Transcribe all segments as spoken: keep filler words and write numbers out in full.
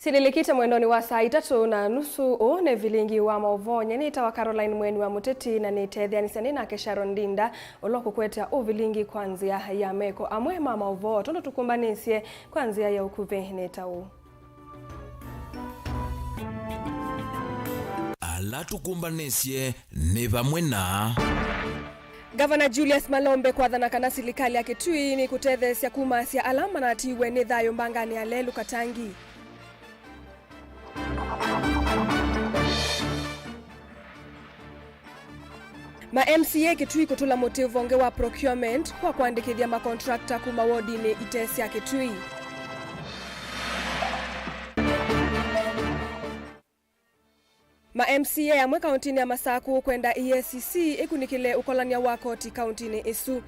Syĩlĩlĩkĩte mwendonĩ wa saa itatũ na nusu. Ũũ nĩ vilingi wa maũvoo. Nyie nĩtawa Caroline Mweni wa Mũteti, na nĩtetheanĩsya nĩ nake Sharon Ndinda, ũla ũkũkũetea ũvilingi kwa nzĩa ya meko. Amwe ma maũvoo tondũ tũkũmbanĩsye kwa nzĩa ya ũkuvĩ nĩ ta ũũ. Ala tũkũmbanĩsye nĩ vamwe na Ngavana Julius Malombe kwathana kana silikalĩ ya Kitui nĩkũtetheesya kumasya ala manatiiwe nĩ thayũ mbanganĩ ya Lelu Katangi. Ma M C A Kitui kũtũla mũtĩ ũvonge wa procurement kwa kũandĩkĩthya makontrakta kuma wodinĩ ite sya Kitui. Ma M C A amwe kauntinĩ ya Masakũ kwenda E A C C ĩkunĩkĩle ũkolany'a wa koti kauntinĩ ĩsu.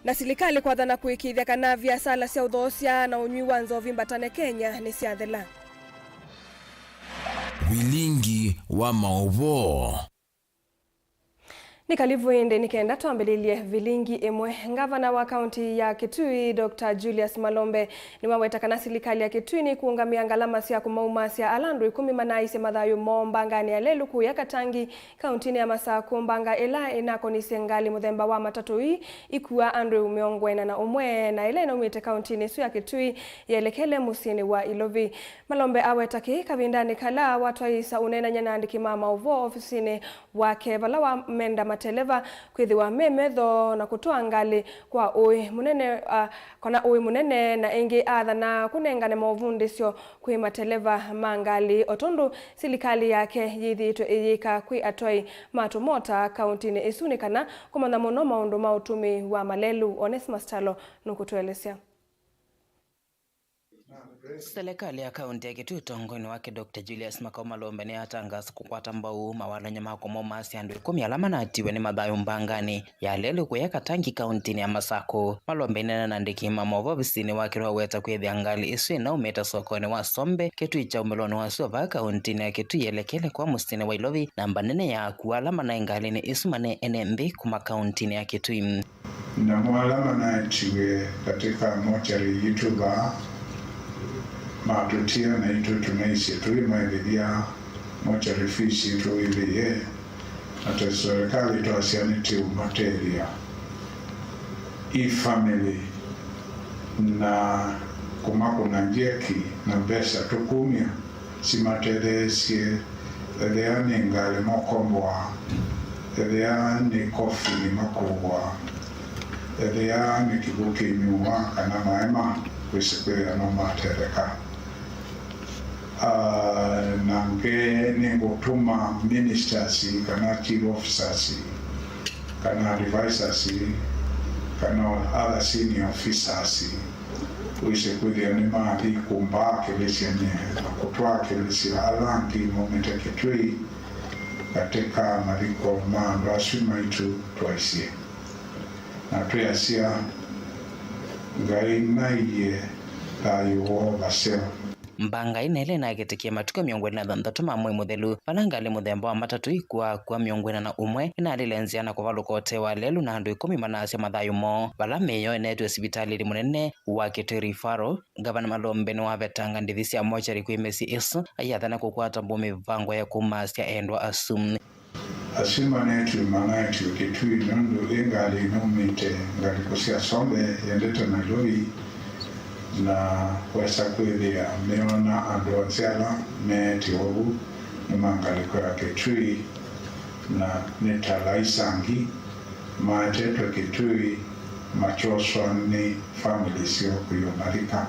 Na silikalĩ kwathana kũĩkĩĩthya kana viasala sya ũthoosya na ũnywi wa nzovi mbatane Kenya nĩsyathela. Vilingi wa maũvoo. Nĩ kalivu ĩndĩ nĩ kenda twambĩlĩlye vilingi ĩmwe. Ngavana wa kaunti ya Kitui, Doctor Julius Malombe, nĩwaweta kana silikalĩ ya Kitui nĩkũũngamĩa ngalama sya kũmaumasya ala andũ ĩkũmi manaaisye mathayũ moo mbanganĩ ya Lelu kũya Katangi, kauntinĩ ya Masakũ, mbanga ĩla ĩnakonisye ngalĩ mũthemba wa matatũ ii ikua andũ mĩongo ĩna na ũmwe, na ĩla ĩnaumĩte kauntinĩ ĩsu ya Kitui yelekele mũsyĩnĩ wa Ilovi. Malombe aweta kĩĩ kavindanĩ kala watwaĩĩsya ũneenany'a na andĩki ma maũvoo ofisinĩ wake, vala wamenda mateleva kwĩthĩwa me metho na kũtwaa ngalĩ kwa ũĩ mũnene, a, kana ũĩ mũnene, na ĩngĩ athana kũnengane movundĩsyo kwĩ mateleva ma ngalĩ, o tondũ silikalĩ yake yĩthĩĩtwe ĩyĩka kwĩ atwai ma tũmota kauntinĩ ĩsu nĩ kana kũmanya mũno maũndũ ma ũtũmĩi wa malelu. Onesmus Talo nũkũtũelesya. Selekalĩ ya kaunti ya Kitui ũtongoinĩ wake Doctor Julius Makau Malombe nĩyatangaasa kũkwata mbau mawalany'o ma kũmaumasya andũ ĩkũmi ala manatiwe nĩ mathayũ mbanganĩ ya Lelu kũya Katangi kauntinĩ ya Masakũ. Malombe aineena na andĩki ma maũvoo ovisinĩ wake nĩwaweta kwĩthĩa ngalĩ ĩsu ĩnaumĩte sokonĩ wa Sombe, Kitui kyaumĩlonĩ wa sua vaa kauntinĩ ya Kitui yelekele kwa mũsyĩnĩ wa Ilovi, namba nene ya akua ala manaĩ ngalĩnĩ ĩsu mane ene nthĩ kuma kauntinĩ ya Kitui. Namo ala manaetiwe katika mochari yitũ vaa matũtia, naitũ tũnaisye tũimaĩvĩthya mochari fees yitũ ĩthĩe, na ta serikali twasya nĩtũũmatethya i family na kũmakũna njeki na mbesa tũkumya simatetheesye, ethĩa nĩ ngalĩ makomboa, ethĩa nĩ kofini makũwa, ethĩa nĩ kĩw'ũ kĩnyuwa kana maema, kwĩsĩ kwĩthĩa no matetheka. Ah, na nge nĩngũtũma ministers kana chief officers kana advisors kana other senior officers, wĩsĩ kwĩthĩa nĩmathi kũmbakĩlĩsya nyie na kũtwakĩlĩsya ala angĩ maumĩte Kitui katika mathiko ma andũ asu maitũ twaisye. Na twĩasya, Ngai naiye thayũ woo vaseo. Mbanga ĩna ĩla ĩnakĩtĩkie matukũ mĩongo ĩlĩ na thanthatũ ma mwei mũthelu, vala ngalĩ mũthemba wa matatũ ikuaa akua mĩongo ĩna na ũmwe ĩnalile nzĩa na kũvalũka ũtee wa Lelu, na andũ ĩkũmi manaasya mathayũ moo, vala mĩĩ yoo ĩneetwe sivitalĩnĩ mũnene wa Kitui Referral. Ngavana Malombe nĩwavetanga ndithi sya mochari kwĩ mĩsyĩ ĩsu, aiathana kũkwata mbau mĩvango ya kũmaasya endwa asu. Asu manetwe manaetwe Kitui nũndũ ĩ ngalĩ ĩnaumĩte ngalĩko sya Sombe yendete Nairobi, na wesa kwĩthĩa meona andũ onthe ala meetiwe vu nĩ ma ngalĩko ya Kitui, na nĩ ta laisangi maetetwe Kitui makyoswa nĩ famĩlĩ syoo kũiũmathika.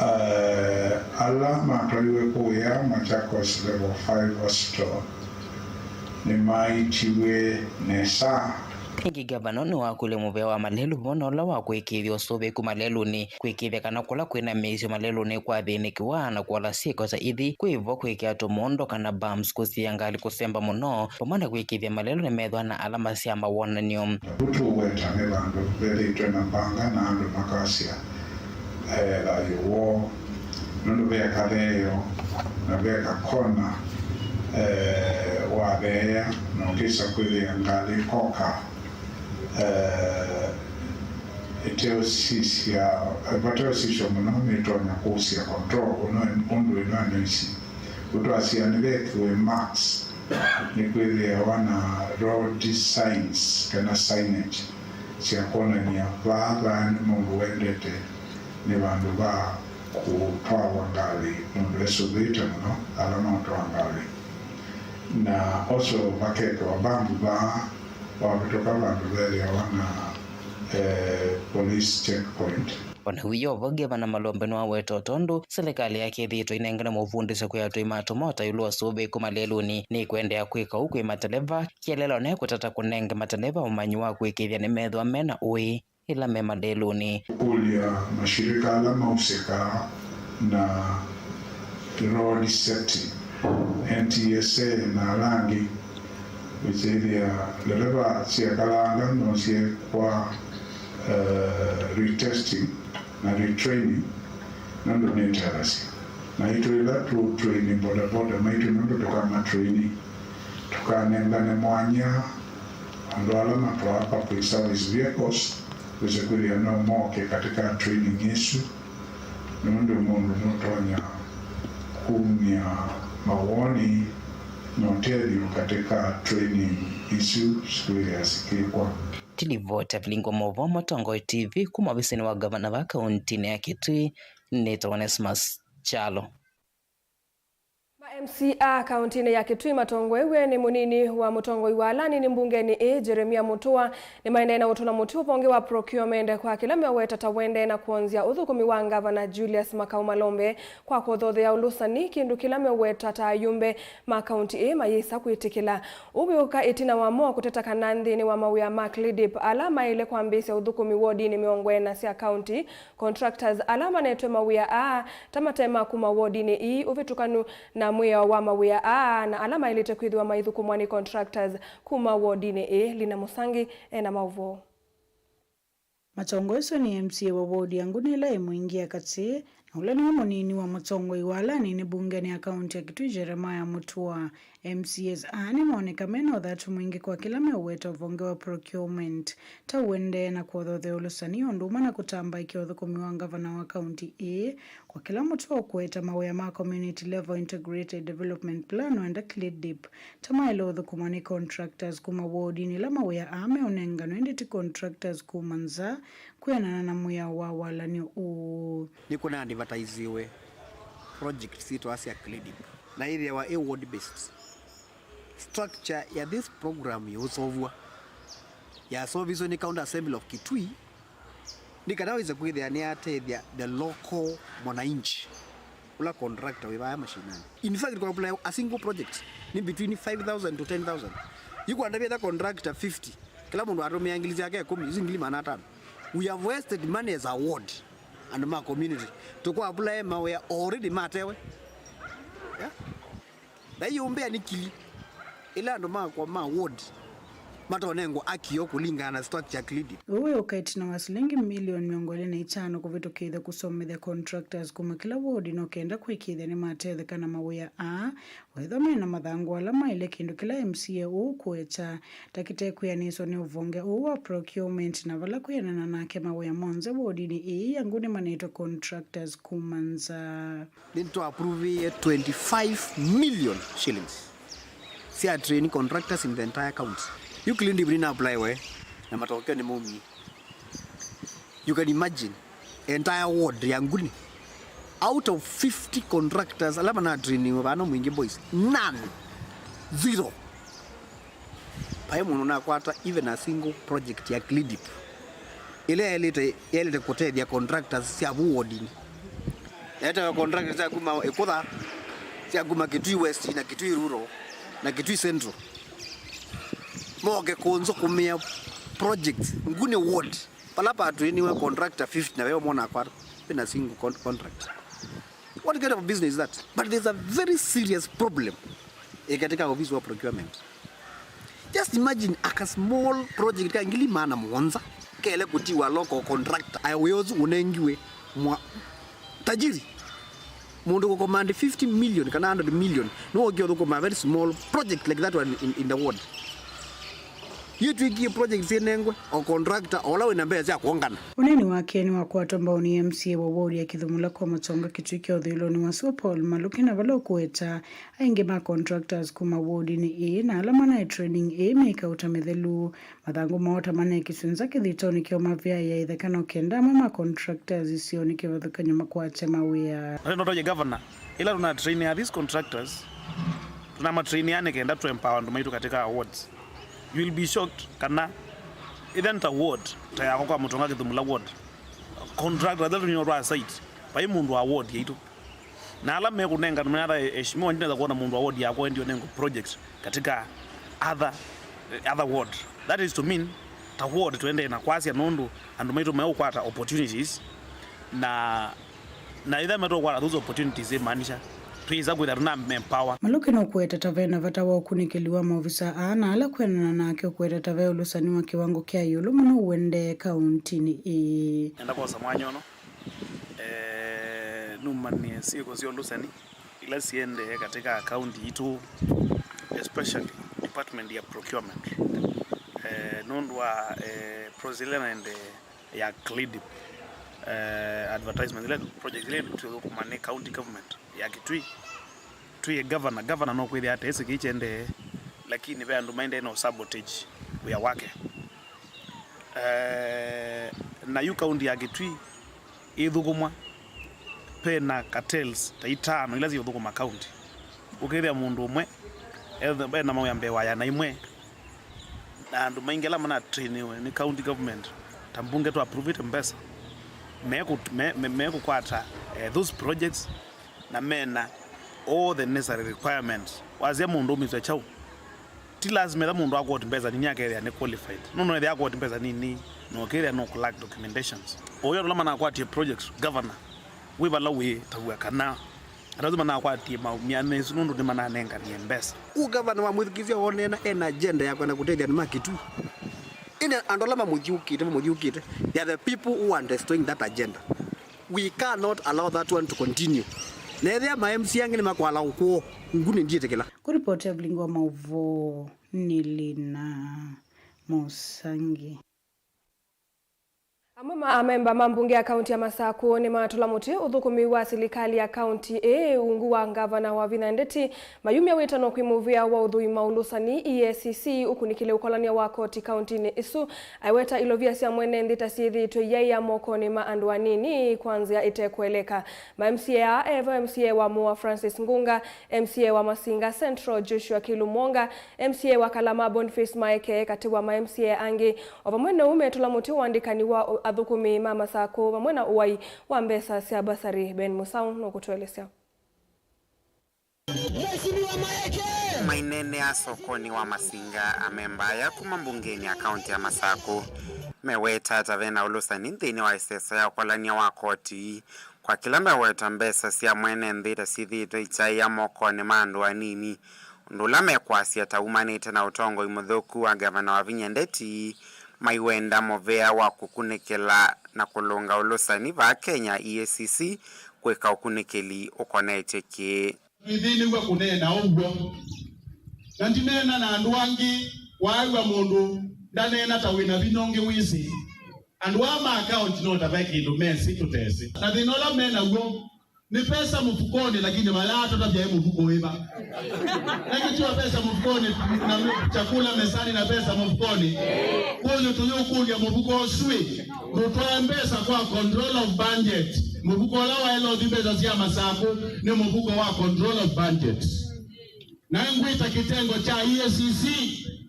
Eh, ala matwaiwe kũya Machakos Level five Hospital nĩmaitiwe nesa. Ĩngĩ, ngavana nĩwakũlya mũvea wa malelu vamwe na ũla wa kũĩkĩĩthya ũsũvĩĩku malelunĩ, kũĩkĩĩthya kana kũla kwĩna mĩisyo malelunĩ kwathĩnĩkĩwa na kũola syĩko ta ithi, kwĩ vo kwĩkĩa tũmondo kana bumps, kũsiĩĩa ngalĩ kũsemba mũno, vamwe na kũĩkĩĩthya malelu nĩmethĩwa na ala masyaa mawonany'o. Vu tũũweta nĩ vandũ vethĩĩtwe na mbanga na andũ makasya, eh, thayũ woo, nũndũ ve katheeo na ve kakona, eh, watheea na ũkĩsa kwĩthĩa ngalĩ ĩkoka, eh, Teosisya, vate ũsisyo mũno nĩtonya kũsya control ũno ũndũ ĩno ĩno isi. Ũtwasya nĩvekĩwe marks, nĩkwĩthĩawa na road signs kana signage sya kwonany'a vaa, vaa nĩ mũndũ wendete, nĩ vandũ va kũtwawa ngalĩ, mũndũ esũvĩte mũno ala maũtwaa ngalĩ. Na also vakekĩwa bump vaa, wavĩtũka vandũ vethĩawa na, eh, police checkpoint. O na wĩoo vo, Ngavana Malombe nĩwaweta o tondũ silikalĩ yake ĩthĩĩtwe ĩnengane mavundĩsyo kwĩ atwai ma tũmota ĩũlũ wa sũvĩĩku malelũnĩ, nĩkũendeea kwĩka ũu kwĩ mateleva, kĩeleelo nĩ kũtata kũnenge mateleva ũmanyi wa kũĩkĩĩthya nĩmethĩwa me na ũĩ ĩla me malelũnĩ. Kũkũlya mashirika ala mausĩkaa na road safety, N T S A na ala angĩ, wĩsĩthĩa ndeleva syekalanga no syekwa, eh, retesting na retraining, nũndũ nĩtethasya. Naitũ ĩla tũtraini bodaboda maitũ, nũndũ tũkamatraini, tũkanengane mwanya andũ ala matwaa public service vehicles, wĩse kwĩthĩa no moke katika training ĩsu, nũndũ mũndũ nũtonya kumya mawoni na ũtethyo katika training isu sikwĩthĩa sikĩkwa. Tilivoti Avilingo Movo, Mũtongoi T V, kuma ovisinĩ wa ngavana va kauntinĩ ya Kitui, nĩtawa Onesmus Kyalo. Ma M C A kauntinĩ ya Kitui matongoew'e nĩ mũnini wa mũtongoi wa Alani nĩ mbungenĩ ĩĩ, Jeremia Mũtua, nĩmaendee na ũtũla mũtĩ ũvonge wa procurement kwa kĩla meũweta ta wende na kwonzya ũthũkũmi wa ngavana Julius Makau Malombe kwa kũthothea ũlũsani, kĩndũ kĩla meũweta ta ayumbe ma kaunti ĩĩ mayĩsa kwĩtĩkĩla. Ũũ wĩũka ĩtina wa mo kũteta kana nthĩnĩ wa mawĩa ma CLIDIP ala maĩle kwambĩĩsya ũthũkũmi wodinĩ mĩongo ĩna sya kaunti, contractors ala manetwe mawĩa aa ta mate ma kuma wodinĩ ii, ũvĩtũkanu na mwĩao wa mawĩa aa, na ala maĩlĩte kwĩthĩwa maithũkũmwa nĩ contractors kuma wodinĩ ĩĩ. Lina Mũsangi ena maũvoo. Matongoi asu nĩ M C A wa wodi ya Nguni ĩla ĩ Mwingi ya katĩ, na ũla nĩwe mũnini wa mũtongoi wa Alani nĩ mbungenĩ ya kaunti ya Kitui, Jeremiah Mũtua. M C As aa nĩmoneka mena ũthatu mwingĩ kwa kĩla meũweta ũvonge wa procurement, ta ũendee na kũthothea ũlũsani ũndũ ũmwe na kũtambaĩkya ũthũkũmi wa ngavana wa kaunti ĩĩ kwa kĩla mũtwe ũkũeta mawĩa ma Community Level Integrated Development Plan, wenda CLIDIP, ta maĩle ũthũkũmwa nĩ contractors kuma wodinĩ ĩla mawĩa aa meũnenganwe, ĩndĩ ti contractors kuma nza, kwĩanana na mwĩao wa walany'o ũũ. Nĩkũna advertisiwe project syĩtawa sya CLIDIP, na ĩthĩawa ĩ ward based. Structure ya this program yũsovwa, yasoviswe nĩ County Assembly of Kitui, nĩ kana wĩse kwĩthĩa nĩyatethya the local mwananchi, ũla contractor wĩ vaya mashinani. In fact, kwa apply a single project nĩ between five thousand to ten thousand. Yu kwandavya ta contractor fifty, kĩla mũndũ atũmĩa ngili syake ĩkũmi, isu ngili maana atano. We have wasted money as a ward and ma community. Tũkwa apply mawĩa already matewe. Yeah? Na ĩyũmbĩa nĩ kili ĩla andũ makwa ma ward matonengwa akio kũlingana na structure CLIDIP. Ũũ wĩ ũka ĩtina wa silingi milioni mĩongo ĩlĩ na itano kũvĩtũkĩthya kũsomethya contractors kuma kĩla ward no kenda kũĩkĩĩthya nĩmatetheka na mawĩa aa, wethwa mena mathangũ ala maĩle, kĩndũ kĩla M C A ũũ kũweta ta kĩtekwĩanĩswa nĩ ũvonge ũũ wa procurement, na vala kwĩanana nake mawĩa monthe wodinĩ ĩĩ ya Nguni nĩmanetwe contractors kuma nza. Nĩtwa approve twenty-five million shillings sya train contractors in the entire county. Yu CLIDIP nĩna apply we, na matokeo nĩmaumie. You can imagine, entire ward ya Nguni, out of fifty contractors ala manatrainiwe vano Mwingi Boys, none, zero. Vai mũndũ nakwata even a single project ya CLIDIP ĩla yaĩlĩte, yaĩlĩte kũtethya contractors sya vu wodinĩ. Yaĩtawa contractors sya kuma Ĩkũtha, sya kuma Kitui West na Kitui Rural na Kitui Central, moke kũnzũkũmĩa projects Nguni ward, vala patrainiwe contractor fifty na veo mona kwata even a single con-, contract. What kind of business is that? But there's a very serious problem, eh, katika ofisi wa procurement. Just imagine a small project ka ngili maana mũonza kele kũtiwa local contractor, aya wĩozu ũnengiwe mwa tajiri. Mũndũ kũcommand fifty million kana hundred million, no ũkĩothũkũma a very small project like that one in, in the ward. Yu twĩkie project syĩnengwe o contractor o ũla wĩna mbesa sya kũongana. Ũneeni wake nĩwakwatwa mbaũnĩ nĩ M C A wa ward ya Kĩthũmũla kwa Mũtonga Kĩtui kya ũthũĩlonĩ wa sua Paul Maluki, na vala ũkũweta aingĩ ma contractors kuma wardinĩ ĩĩ na ala manaĩ training ĩĩ me kauta mĩthelu. Mathangũ moo ta manaĩ kĩsũnza kĩthitonĩ kya ũmavĩa ya itheka no kenda amwe ma contractors isionĩ kĩvathũkany'o makwate mawĩa. Na ndoto ya governor, ila tuna train ya these contractors, tuna matrain yani kenda tu empower andũ maitũ katika awards. You will be shocked kana even ta ward, ta yakwa kwa Mũtonga Kĩthũmũla ward, contractor that you know site, vai mũndũ wa ward yaitũ. Na ala mekũnenga nĩ atha heshimiwa, ndinaweza kuona mũndũ wa ward yakwa ndio nengo project katika other, other ward. That is to mean ta ward tuendee na kwasya nũndũ andũ maitũ meũkwata opportunities na na ĩla metũkwata those opportunities imaanisha twĩsa kwĩtha tũna empower. Maluki nũkũweta ta vena vata wa ũkunĩkĩli wa maovisa aa na ala kwĩanana nake ũkũweta ta ve ũlũsani wa kĩwango kya ĩũlũ mũno ũendee kauntinĩ ĩĩ. Nenda kwosa mwanya ũno, eh, numanie syĩko sya ũlũsani ila siendee katika kaunti itũ, especially department ya procurement. Eh, nũndũ wa, eh, process ĩla naendee ya CLIDIP, eh, advertisement ila project ila twĩthũkũma nĩ county government ya Kitui. Twĩ governor, governor no kwĩthĩa ate ĩsĩ kĩi kyendee, lakini ve andũ maendee no sabotage wĩa wake. Eh, na yu county ya Kitui ĩthũkũmwa, pena cartels ta itano ila siũthũkũma county. Ũkethĩa mũndũ ũmwe ethe- ena mawĩa mbee wa yana imwe, na andũ maingĩ ala manatrainiwe nĩ county government, ta mbunge twa approve mbesa, meku- me- me- mekũkwata, eh, those projects, na mena all the necessary requirements. Wasya mũndũ umĩswe chau, ti lazima etha mũndũ akwoti mbesa nini akethĩa nĩ qualified. No no ethĩa akwoti mbesa nini, no kethĩa no collect documentations. Oyo ala manakwatie projects, governor, wĩ vala wĩ taw'a kana andũ asu manakwatie maumya nĩ ĩsu nũndũ nĩmananenganie mbesa. Ũũ gavana wa mwĩthukĩĩsya woneena ena agenda ya kwenda kũtethya andũ ma Kitui. Ĩndĩ andũ ala mamũthiũkĩte, mamũthiũkĩte, they are the people who are destroying that agenda. We cannot allow that one to continue. Na ethĩa ma M C A angĩ nĩmakwala ũkwoo, nguni ndyĩtĩkĩla. Kũripoti Evelyn wa Maũvoo, nĩ Lina Mũsangi. Amwe ma amemba ma mbunge ya kaunti ya Masakũ nĩmatũla mũtĩ ũthũkũmi wa silikalĩ ya kaunti ĩĩ ungu wa ngavana Wavinya Ndeti mayumya wĩtano kwĩ mũvĩa wa ũthũi ma ũlũsani, E A C C, ũkunĩkĩle ũkolany'a wa koti kauntinĩ ĩsu. Aiweta ilovia sya mwene nthĩ ta syĩthĩĩtwe iyaĩa mokonĩ ma andũ anini kwa nzĩa ĩtekũeleka. Ma M C A aa evo M C A wa Mũa Francis Ngunga, M C A wa Masinga Central Joshua Kĩlũ Mwonga, M C A wa Kalama Boniface Maeke, katĩ wa ma M C A angĩ. O vamwe na ũu metũla mũtĩ ũandĩkani wa athũkũmi ma Masakũ vamwe na ũwai wa mbesa sya basarĩ. Ben Mũsaũ nũkũtũelesya. Maineenea sokonĩ wa Masinga, amemba aya kuma mbungenĩ ya kaunti ya Masakũ meweta ata vena ũlũsani nthĩnĩ wa ĩseso ya ũkolany'a wa koti kwa kĩla meweta mbesa sya mwene nthĩ ta syĩthĩĩtwe ikyaĩa mokonĩ ma andũ anini, ũndũ ũla mekwasya ta umanĩte na ũtongoi mũthũku wa ngavana Wavinya Ndeti, maiwenda mũvea wa kũkunĩkĩla na kũlũnga ũlũsani vaa Kenya, E A C C, kwĩka ũkunĩkĩli ũkonetye kĩĩ. Twĩthĩnĩw'a kũneena ũw'o. Na ndineena na andũ angĩ, waaĩw'a mũndũ ndaneena ta wĩna vinya ũngĩ wĩsĩ. Andũ aa ma akaunti no ta ve kĩndũ mesĩ tũtesĩ. Na thĩna ũla me naw'o nĩ pesa mũfukonĩ, lakini mayaatũtavya ĩ mũfuko wĩva? Na kĩtiwa pesa mũfukonĩ, na me- chakula mesani na pesa mũfukonĩ. Kũyũ tũyũkũlya mũfuko ũsu ĩ, ndũtwae mbesa kwa control of budget. Mũfuko ũla waĩle ũthi mbesa sya Masakũ nĩ mũfuko wa control of budget. Na ngwĩta kĩtengo kya E A C C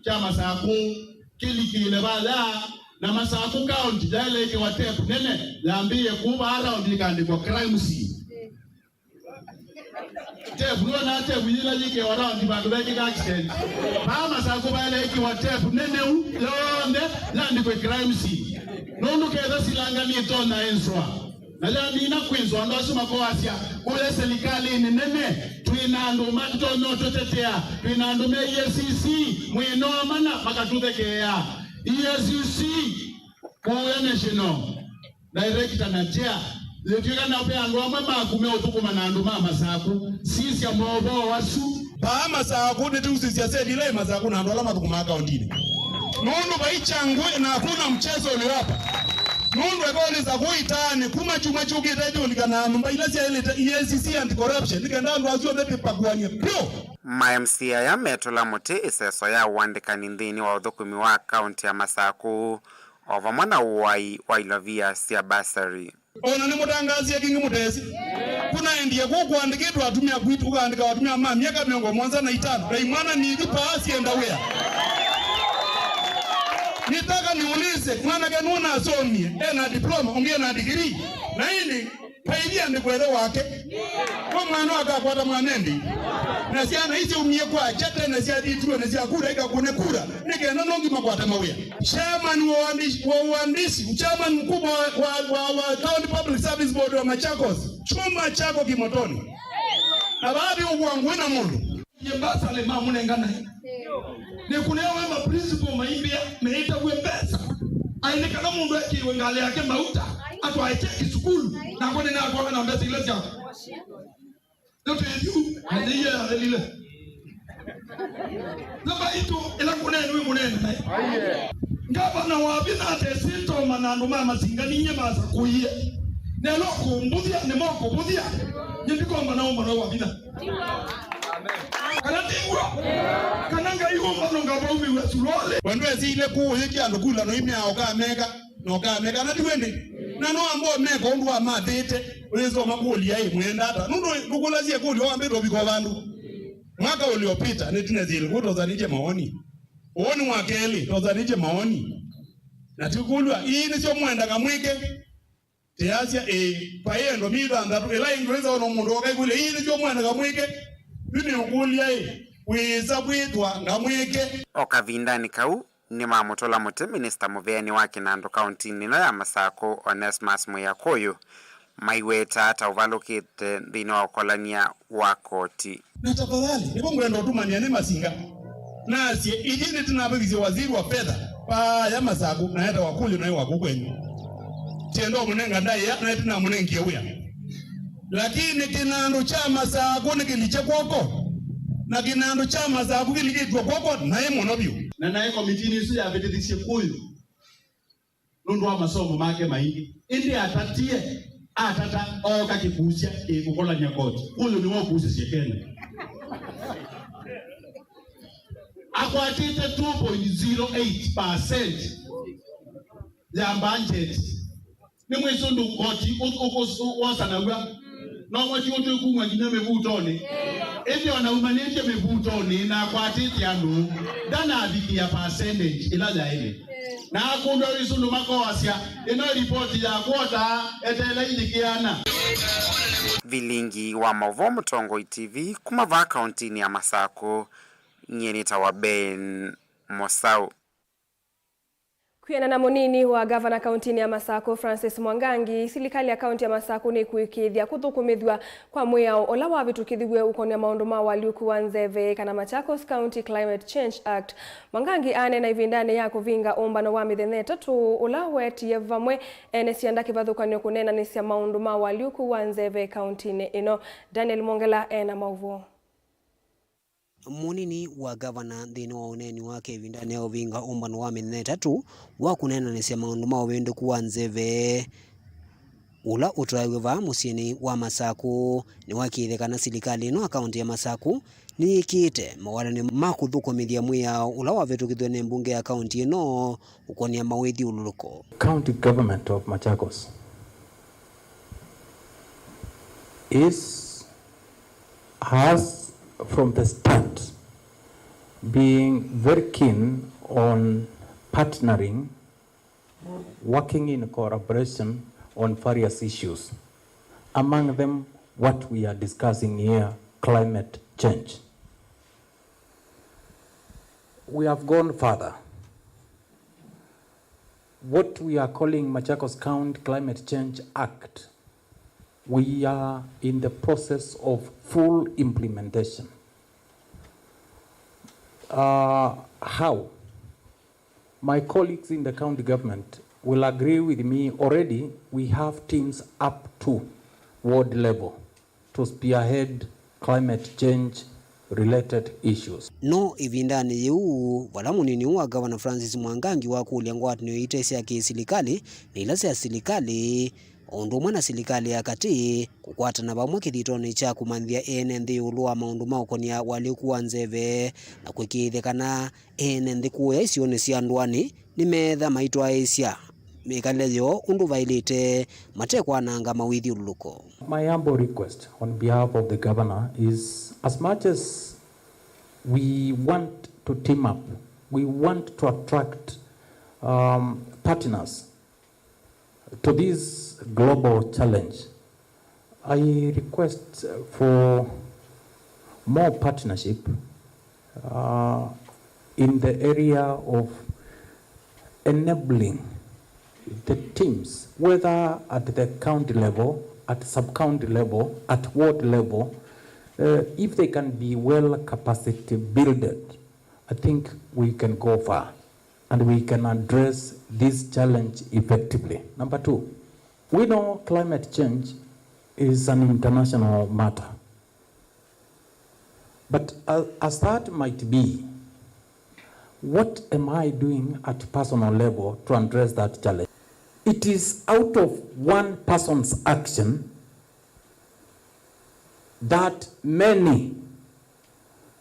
kya Masakũ kĩlikĩle vaya, na Masakũ County yaĩle ĩkĩwa tape nene yambĩĩe kũu vaa around ĩkaandĩkwa crime scene. Tape, nĩwonaa tape yĩla yĩkĩawa around vandũ vekĩka accident? Vaa Masakũ vaĩle ĩkĩwa tape nene u yonthe yandĩkwe crime scene. Nũndũ ketha silanga nĩtonya ĩnswa. Na yamina kwĩswa, andũ asu makoasya kũya silikalĩnĩ nene, twĩ na andũ matonya ũtũtetea, twĩ na andũ me E A C C, mwĩnoo mana makatũthekeea. E A C C, kũya national, director na chair, yĩtw'ĩka na ve andũ amwe maku meũthũkũma na andũ ma Masakũ, sisya maũvoo asu. Vaa Masakũ nĩtũusisya seli ila ĩ Masakũ na andũ ala mathũkũmaa kaũndinĩ. Nũndũ vai kyangwe na hakuna mchezo ulio hapa. Nũndũ ekolĩsa kũu itaanĩ, kuma kyumwa kyũkĩte kyũlikana nyũmba ila syaĩlĩte E A C C Anti-Corruption, nĩ kenda andũ asu onthe tũpakuany'e vyũ. Ma M C A aya metũla mũtĩ ĩseso ya ũandĩkani nthĩnĩ wa ũthũkũmi wa kaunti ya Masakũ, o vamwe na ũai wa ilovia sya basari. O na nĩmũtangaasie kĩngĩ mũtesĩ. Kũnaendie kũu kũandĩkĩtwe atumĩa kwitũ, ũkaandĩka atumĩa ma myaka mĩongo mũonza na itano, na imwana nini paa syenda wĩa. Nitaka niulize, mwanake nũnasomie, ena diploma, ũngĩ ena degree. Na ĩndĩ, paithia ndĩkwethe wake. Kwa mwana akakwata mwanendi. Na syana icio umie kwa chate na syathitiwe na syakura ikakune kura. Nĩ kenda no ngimakwate mawĩa. Chairman wa uandishi, wa uandishi, chairman mkubwa wa, wa, wa, wa County Public Service Board wa Machakos, chuma chako kimotoni. Na baadhi ugwangu na mũndũ. Ye mbasale mamũnengana. Nĩkũnewe ma principal maimbĩa, meĩtaw'e mbesa. Aĩ nĩ kana mũndũ ekĩiwe ngalĩ yake mauta, atwae cheki sukulu, nakwa nĩnatwawe na mbesa ila syakwa. Ndoto yetu, na nĩ iye yathelile. Namba itũ, ĩla kũneenwe mũnene naĩ. Ngavana wa vinya atesĩ toma na andũ ma Masinga ninyie masakũie. Nelo kũmbũthya, nĩmo kũvũthya. Nĩndikomba na ũmbano wa vinya. Kana tigwa? Kana Ngai ũmbano ngavaumĩw'a sulole. Wendwesile kũũyĩkĩa andũ kula no imya ũkameka. Na ũkameka, na ti wĩndĩ? Na no amba ũmeka ũndũ wamathĩte, ũyĩsoma kũlya ĩ, mwenda ata? Nũndũ ndũkũlasya kũlya wambĩte ũvika o vandũ. Mwaka uliopita, nĩtũnethĩile kũu twathanĩtye maoni. Ũũ nĩ mwaka elĩ, twathanĩtye maoni. Na tũkũlw'a, ii nĩsyo mwendaga mwĩke? Tĩasya, ĩĩ, vai endo mithanthatũ, ĩla ĩngĩ wĩsa ona mũndũ oka ĩkũlya, ii nĩsyo mwendaga mwĩke? Yu nĩũkũlya ĩ, wĩsa kwĩtwa ngamwĩke? O kavindanĩ kau, nĩmamũtũla mũtĩ minista mũveani wa kĩnandũ kauntinĩ ĩno ya Masakũ, Onesmus Mwĩakũyũ, maiweta ta ũvalũkĩte nthĩnĩ wa ũkolany'a wa koti. Na tafadhali, nĩvo ngwenda ũtũmany'a nĩ Masinga. Nasye, ithyĩ nĩtũnavĩkisye waziri wa fedha, paaya Masakũ, na etawa Kũyũ naĩ wa kũu kwenyu. Tienda ũmũnenga ndaĩa, na ĩtĩnamũnengie wĩa. Lakini kĩnandũ kya Masakũ nĩkĩlikye kw'oko, na kĩnandũ kya Masakũ kĩlikĩtw'e kw'oko naĩ mũno vyũ. Na naĩ komitinĩ ĩsu yavĩtĩthisye Kũyũ nũndũ wa masomo make maingĩ. Ĩndĩ atatie, atata, ooka kĩkusya kĩkũkolany'a koti. Kũyũ nĩwe ũkusisye Kenya. Akwatĩte two point zero eight percent ya budget. Nĩ mwĩsĩ ũndũ koti ũ-, ũ-, ũ-, wosanaw'a. No mwati ũtwĩkumwa nginya mĩvutonĩ. Ĩndĩ ona umanĩtye mĩvutonĩ na akwatĩte andũ, ndanavikĩa percentage ĩla yaĩle. Na akũlw'a wĩsĩ ũndũ makoasya, ĩno ripoti ya kwota eteela ithikĩana. Vilingi wa maũvoo Mũtongoi T V kuma vaa kauntinĩ ya Masakũ, nyie nĩtawa Ben Mosau. Kwĩanana na mũnini wa ngavana kauntinĩ ya Masakũ, Francis Mwangangi, silikalĩ ya kaunti ya Masakũ nĩkũĩkĩĩthya kũthũkũmĩthw'a kwa mwĩao ũla wavĩtũkĩthiw'e ũkonia maũndũ ma ũalyũku wa nzeve, kana Machakos County Climate Change Act. Mwangangi aneena ĩvindanĩ ya kũvinga ũmbano wa mĩthenya ĩtatũ ũla wetie vamwe ene syanda kĩvathũkany'o kũneenanĩsya maũndũ ma ũalyũku wa nzeve kauntinĩ ĩno. Daniel Mwongela ena maũvoo. Mũnini wa ngavana nthĩnĩ wa ũneeni wake ĩvindanĩ ya ũvinga ũmbano wa mĩthenya ĩtatũ wa kũneenanĩsya maũndũ ma ũvĩndũku wa nzeve ũla ũtwaĩwe vaa mũsyĩnĩ wa Masakũ nĩwakĩĩthya kana silikalĩ ĩno ya kaũntĩ ya Masakũ nĩyĩkĩĩte mawatany'o ma kũthũkũmĩthya mwĩao ũla wavĩtũkĩthw'e nĩ mbunge ya kaũntĩ ĩno ũkonia mawĩthyũlũlũko. County Government of Machakos is has from the start being very keen on partnering, working in collaboration on various issues, among them what we are discussing here, climate change. We have gone further. What we are calling Machakos County Climate Change Act, we are in the process of full implementation. Uh, how? My colleagues in the county government will agree with me already, we have teams up to ward level to spearhead climate change related issues. No ĩvindanĩ yĩu, vala mũnini wa Ngavana Francis Mwangangi wakũlya ngwatanĩo ite sya kĩ-silikalĩ na ila sya silikalĩ, o ũndũ ũmwe na silikalĩ ya katĩ, kũkwatana vamwe kĩthitonĩ kya kũmanyĩthya ene nthĩ ĩũlũ wa maũndũ ma ũkony'a ũalyũku wa nzeve na kũĩkĩĩthya kana ene nthĩ kũya isionĩ sya ndũanĩ nĩmeetha maitwaĩĩsya mĩkalĩle yoo ũndũ vaĩlĩte mate kwananga mawĩthyũlũlũko. My humble request on behalf of the governor is, as much as we want to team up, we want to attract, um, partners to this global challenge. I request for more partnership, uh, in the area of enabling the teams, whether at the county level, at sub-county level, at ward level, uh, if they can be well capacity builded, I think we can go far and we can address this challenge effectively. Number two, we know climate change is an international matter. But, uh, as that might be, what am I doing at personal level to address that challenge? It is out of one person's action that many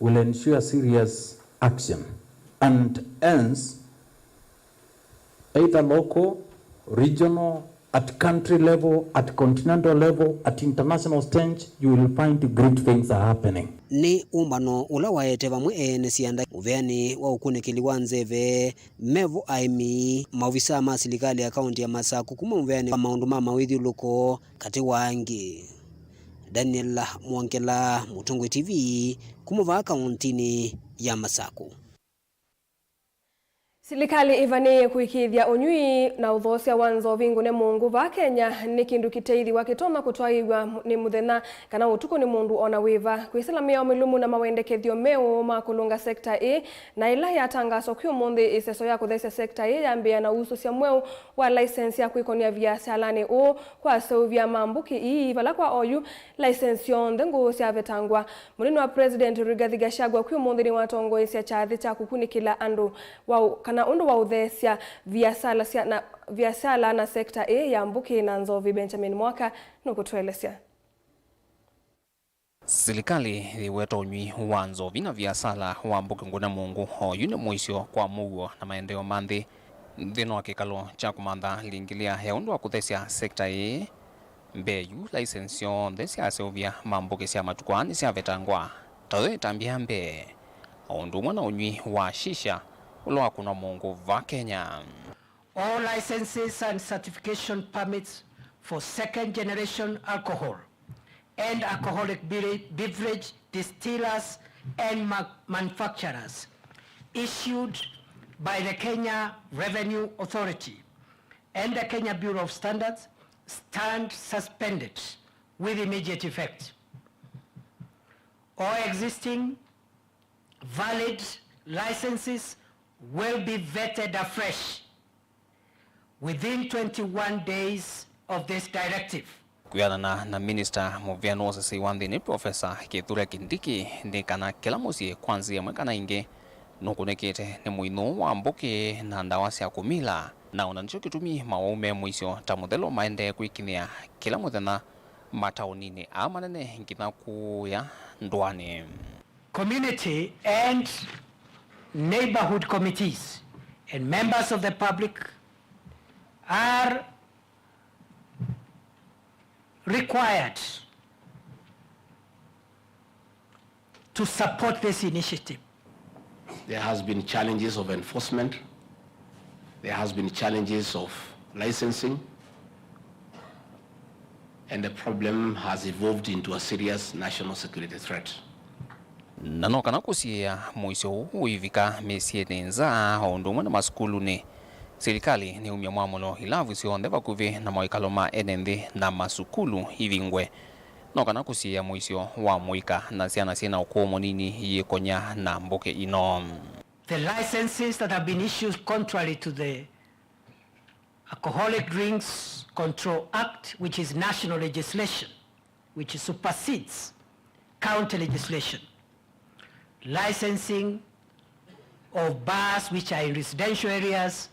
will ensure serious action, and hence, either local, regional, at country level, at continental level, at international stage, you will find great things are happening. Nĩ ũmbano ũla waete vamwe ene syanda mũveanĩ wa ũkunĩkĩli wa nzeve, mevo aĩmi, maovisaa ma silikalĩ ya kaunti ya Masaku kuma mũveanĩ wa maũndũ ma mawĩthyũlũko, katĩ wa angĩ. Daniel Mwongela, Mũtongoi T V, kuma vaa kauntinĩ ya Masaku. Silikalĩ ĩvanĩĩe kũĩkĩĩthya ũnyw'ĩi na ũthoosya wa nzovi ngũne mũngũ vaa Kenya nĩ kĩndũ kĩteĩthĩwa kĩtonya kũtwaĩĩw'a nĩ mũthenya kana ũtukũ nĩ mũndũ o na wĩva. Kwĩsĩla mĩao mĩlũmu na mawendekethyo meũ ma kũlũnga sekta ĩĩ na ĩla yatangaaswa kwĩ ũmũnthĩ, ĩseso ya kũthesya sekta ĩĩ yambĩĩa na ũusũsya mweũ wa license ya kwĩkony'a viasalanĩ ũũ kwa aseũvya ma mbũkĩ ii, vala kwa oyu license syonthe ngũũ syavetangwa. Mũnini wa President Rigathi Gachagua kwĩ ũmũnthĩ nĩwatongoesya kyathĩ kya kũkunĩkĩla andũ wa ũ-, kana ũndũ wa ũtheesya viasala sya na, viasala na sekta ĩĩ ya mbũkĩ na nzovi. Benjamin Mwaka nũkũtũelesya. Silikalĩ yĩweta ũnyw'ĩi wa nzovi na viasala wa mbũkĩ ngũne mũngũ oyu nĩ mũisyo kwa mũuo na maendeeo ma nthĩ. Nthĩnĩ wa kĩkalo kya kũmantha lingĩlĩa ya ũndũ wa kũthesya sekta ĩĩ, mbee yu, license syonthe sya aseũvya ma mbũkĩ sya matukũ aa nĩsyavetangwa. Tayo ĩtambya ya mbee, o ũndũ ũmwe na ũnyw'ĩi wa shisha ũla wa kũnwa mũngũ vaa Kenya. All licenses and certification permits for second generation alcohol and alcoholic bere-, beverage distillers and ma-, manufacturers issued by the Kenya Revenue Authority and the Kenya Bureau of Standards stand suspended with immediate effect. All existing valid licenses will be vetted afresh within twenty-one days of this directive. Kwĩanana na minista mũvea nĩ ũsesei wa nthĩnĩ, Profesa Kithure Kindiki, nĩ kana kĩla mũsyĩ kwa nzĩa ĩmwe kana ĩngĩ nũkunĩkĩte nĩ mũinũ wa mbũkĩ na ndawa sya kũmila, na ona nĩkyo kĩtumi mawau me mũisyo ta mũthelo maendee kwĩkinyĩa kĩla mũthenya mataũninĩ aa manene nginya kũya ndũanĩ. Community and neighborhood committees and members of the public are required to support this initiative. There has been challenges of enforcement. There has been challenges of licensing. And the problem has evolved into a serious national security threat. Na no kana kũsiĩĩa mũisyo ũũ ũivika mĩsyĩnĩ nza o ũndũ ũmwe na masukulunĩ. Silikalĩ nĩumya mwamũlo ilavu syonthe vakuvĩ na mawĩkalo ma ene nthĩ na masukulu ivingwe. No kana kũsiĩĩa mũisyo wa mũika na syana syĩ na ũkũũ mũnini iyĩkony'a na mbũkĩ ino. The licenses that have been issued contrary to the Alcoholic Drinks Control Act, which is national legislation, which supersedes county legislation, licensing of bars which are in residential areas,